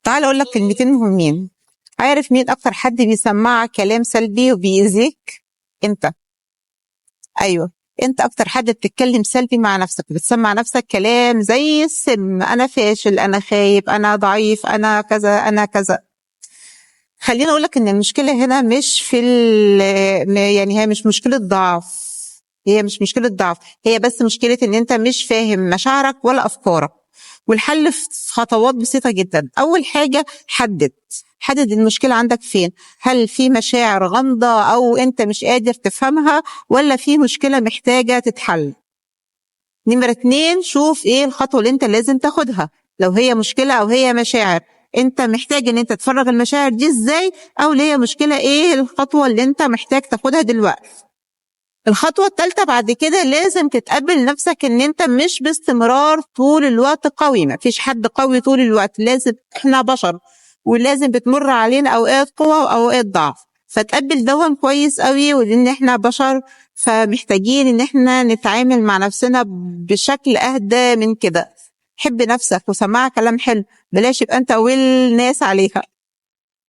تعال اقول لك كلمتين مهمين. عارف مين اكتر حد بيسمعك كلام سلبي وبيأذيك؟ انت. ايوه، انت اكتر حد بتتكلم سلبي مع نفسك، بتسمع نفسك كلام زي السم: انا فاشل، انا خايب، انا ضعيف، انا كذا، انا كذا. خليني اقول لك ان المشكلة هنا مش في يعني هي مش مشكلة ضعف، هي مش مشكلة ضعف، هي بس مشكلة ان انت مش فاهم مشاعرك ولا افكارك. والحل في خطوات بسيطة جدا. اول حاجه، حدد، حدد المشكلة عندك فين. هل في مشاعر غامضة او انت مش قادر تفهمها، ولا في مشكلة محتاجه تتحل؟ نمرة 2، شوف ايه الخطوة اللي انت لازم تاخدها. لو هي مشكلة او هي مشاعر، انت محتاج ان انت تفرغ المشاعر دي ازاي؟ او اللي هي مشكلة، ايه الخطوة اللي انت محتاج تاخدها دلوقتي؟ الخطوة الثالثة بعد كده، لازم تتقبل نفسك ان انت مش باستمرار طول الوقت قوي. ما فيش حد قوي طول الوقت، لازم، احنا بشر ولازم بتمر علينا اوقات قوة واوقات ضعف. فتقبل دوت كويس قوي، ولان احنا بشر فمحتاجين ان احنا نتعامل مع نفسنا بشكل اهدى من كده. حب نفسك وسمعها كلام حلو، بلاش يبقى انت والناس عليها.